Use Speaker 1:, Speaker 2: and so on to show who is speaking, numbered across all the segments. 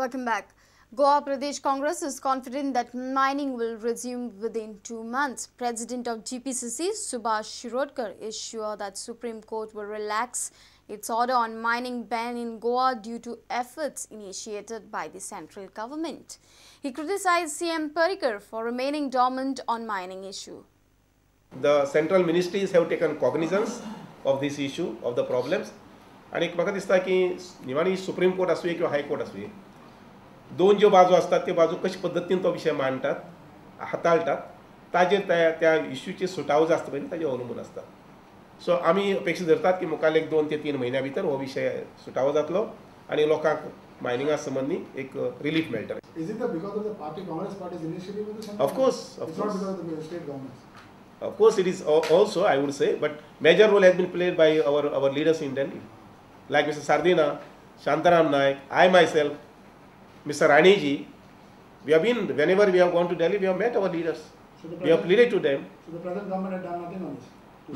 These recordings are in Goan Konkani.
Speaker 1: Welcome back. Goa Pradesh Congress is confident that mining will resume within 2 months. President of GPCC, Subhash Shirodkar, is sure that Supreme Court will relax its order on mining ban in Goa due to efforts initiated by the central government. He criticized CM Parrikar for remaining dormant on mining issue.
Speaker 2: The central ministries have taken cognizance of this issue, of the problems. आणि म्हाका दिसता की निमाणी सुप्रीम कोर्ट आसूं किंवा हायकोर्ट आसूं, दोन ज्यो बाजू आसतात त्यो बाजू कशे पद्दतीन तो विशय मांडटात, हाताळटात, ताजेर त्या इश्यूची सुटावो जाता पळय ताजेर अवलंबून आसता. सो आमी अपेक्षा धरतात की मुखार एक 2 ते 3 म्हयन्या भितर हो विशय सुटावो जातलो आनी लोकांक मायनिंगा संबंदी एक रिलीफ मेळटलें.
Speaker 3: Is it because of the party, Congress party's initiative with the central?
Speaker 2: Of course, of
Speaker 3: It's not
Speaker 2: course.
Speaker 3: because of the state governments.
Speaker 2: Of course, it is also, I would say, but major role has been played by our leaders in Delhi, like Mr. Sardinha, Shantaram Naik, I myself, Mr. Raniji. We have been, whenever we have gone to Delhi, we have met our leaders.
Speaker 3: So the
Speaker 2: We have pleaded to them.
Speaker 3: So the present government had done nothing on this?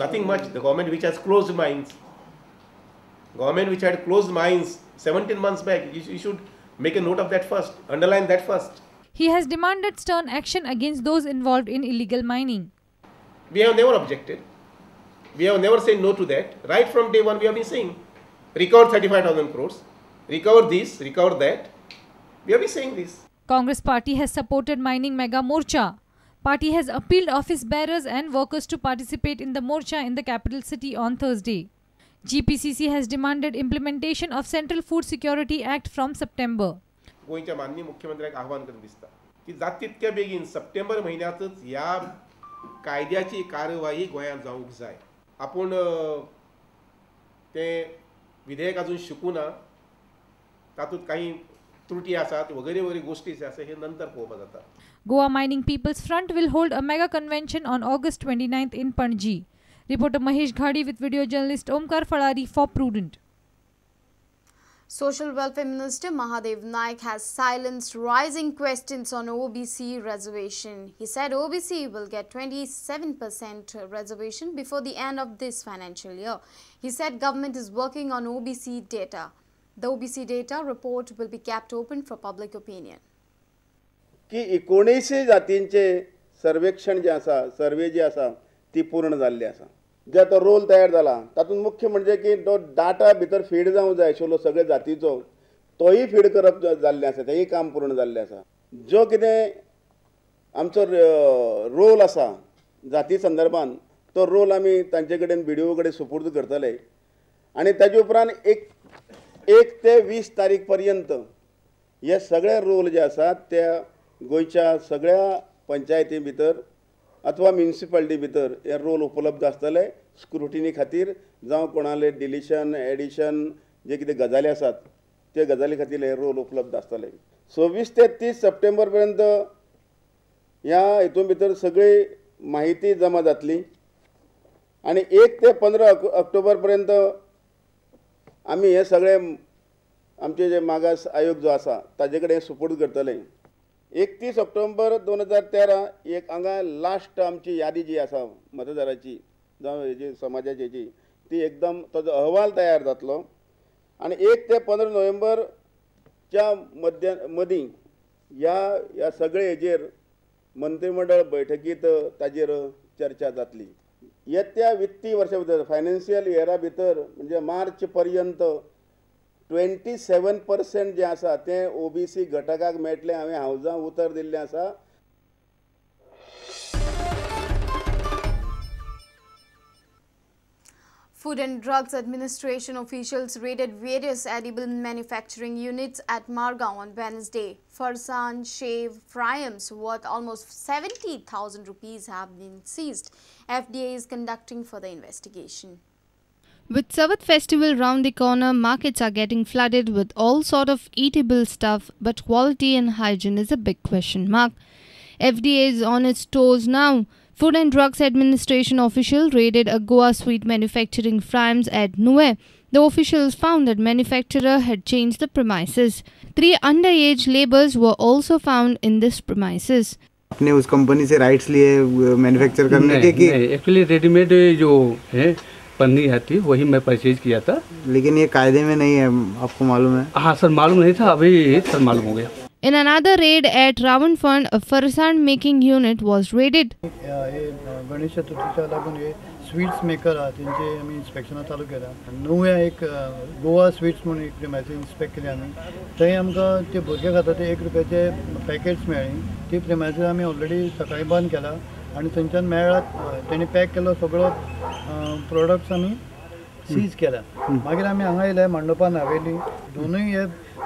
Speaker 2: Nothing much. The government which has closed mines, government which had closed mines 17 months back, you should make a note of that first, underline that first.
Speaker 4: He has demanded stern action against those involved in illegal mining.
Speaker 2: We have never objected. We have never said no to that. Right from day one, we have been saying, recover 35,000 crores, recover this, recover that. We have been saying this.
Speaker 4: Congress party has supported mining mega morcha. Party has appealed office bearers and workers to participate in the morcha in the capital city on Thursday. GPCC has demanded implementation of Central Food Security Act from September.
Speaker 2: गोंयच्या माननीय मुख्यमंत्र्याक आव्हान करून दिसता की जात तितक्या बेगीन सप्टेंबर म्हयन्यांतच ह्या कायद्याची कारवाई गोंयांत जावंक जाय. आपूण तें विधेयक अजून शिकूना, तातूंत काही त्रुटी आसात वगैरे वगैरे गोष्टी जे आसा हे नंतर पळोवपाक जाता.
Speaker 4: Goa Mining People's Front will hold a mega convention on August 29th in Panaji. Reporter Mahesh Ghadi with video journalist Omkar Falari for Prudent.
Speaker 1: Social Welfare Minister Mahadev Naik has silenced rising questions on OBC reservation. He said OBC will get 27% reservation before the end of this financial year. He said government is working on OBC data. The OBC data report will be kept open for public opinion.
Speaker 5: की 19 जातींचे सर्वेक्षण जे आसा, सर्वे जे आसा ती पूर्ण जाल्ली आसा. जे आतां रोल तयार जाला तातूंत मुख्य म्हणजे की तो डाटा भितर फीड जावंक जाय आशिल्लो सगळे जातीचो, तोय फीड करप जाल्लें आसा, तेंय काम पूर्ण जाल्लें आसा. जो कितें आमचो रोल आसा जाती संदर्भान तो रोल आमी तांचे कडेन बीडीओ कडेन सुपूर्द करतले आनी ताजे उपरांत 1 ते 20 तारीख पर्यंत हे सगळे रोल जे आसात त्या गोंयच्या सगळ्या पंचायती भितर अथवा म्युनिसिपालिटी भितर हे रोल उपलब्ध आसतले स्क्रुटिनी खातीर, जावं कोणाले डिलिशन एडिशन जे कितें गजाली आसात ते गजाली खातीर हे रोल उपलब्ध आसतले. 26 ते 30 सप्टेंबर पर्यंत ह्या हितून भितर सगळी माहिती जमा जातली आनी 1 ते 15 ऑक्टोबर पर्यंत आमी हे सगळे आमचे जे मागास आयोग जो आसा ताजे कडेन सुपूर्द करतले. 31 ऑक्टोबर 2013 एक हांगा लास्ट आमची यादी जी आसा मतदाराची जावं हेजी समाजाची हेजी ती एकदम ताजो अहवाल तयार जातलो आनी 1 ते 15 नोव्हेंबरच्या मदीं ह्या सगळे हेजेर मंत्रीमंडळ बैठकीत ताजेर चर्चा जातली. येत्या वित्तीय वर्षा भितर फायनान्शियल इयरा भितर म्हणजे मार्च पर्यंत 27% जे आसा तें ओबीसी घटकाक मेळटलें हांवें हावजां उतर दिल्लें आसा.
Speaker 1: Food and Drugs Administration officials raided various edible manufacturing units at Margao on Wednesday. Farsan, shave, fryums worth almost 70,000 rupees have been seized. FDA is conducting further investigation.
Speaker 6: With Savat festival round the corner, markets are getting flooded with all sort of eatable stuff, but quality and hygiene is a big question mark. FDA is on its toes now. Food and Drugs Administration official raided a Goa sweet manufacturing firms at Nue. The officials found that manufacturer had changed the premises. 3 underage laborers were also found in this premises.
Speaker 7: आपने उस कंपनी से राइट्स लिए मैन्युफैक्चर करने के कि
Speaker 8: एक्चुअली रेडीमेड जो है
Speaker 7: पन्नी आती वही मैं परचेज किया था।
Speaker 8: लेकिन ये कायदे में नहीं है, आपको मालूम है?
Speaker 7: हाँ सर, मालूम नहीं था, अभी सर मालूम हो Gaya.
Speaker 6: In another raid at Ravanfund, a farsan making unit was raided.
Speaker 9: Ganesh चतुर्थीच्या लागून हे स्वीट्स मेकर आहा तेंचे आमी इन्स्पेक्शनां चालू केल्या। नव्या एक गोवा स्वीट्स म्हणून एक प्रिमायसीस इन्स्पेक्ट केली आमी, थंय आमकां ते भुरगे खाता ते 1 रुपयाचे पॅकेट्स मेळ्ळी। ती प्रिमायसीस आमी ऑलरेडी सकाळी बंद केला आनी थंयच्यान मेळ्ळा तेणी पॅक केलो सगळो प्रोडक्ट्स आमी सीज केल्या। मागीर आमी हांगा येयले मांडोपान हवेली, दोनूय हे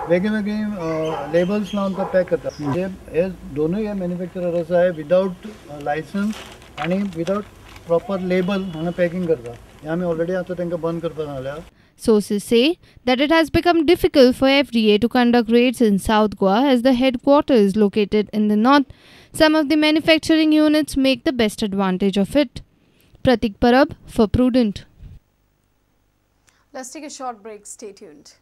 Speaker 9: वेगळे वेगळे लेबल्स लावन तो पॅक करता। म्हणजे हे दोनूय हे मॅन्युफॅक्चरर आसा हे विदावट लायसन्स आनी विदावट प्रॉपर लेबल हांगा पॅकिंग करता। हे आमी ऑलरेडी आतां तांकां बंद करपाक सांगल्या।
Speaker 6: Sources say that it has become difficult for FDA to conduct raids in South Goa as the headquarters is located in the north. Some of the manufacturing units make the best advantage of it. Pratik Parab for Prudent.
Speaker 1: Let's take a short break. Stay tuned.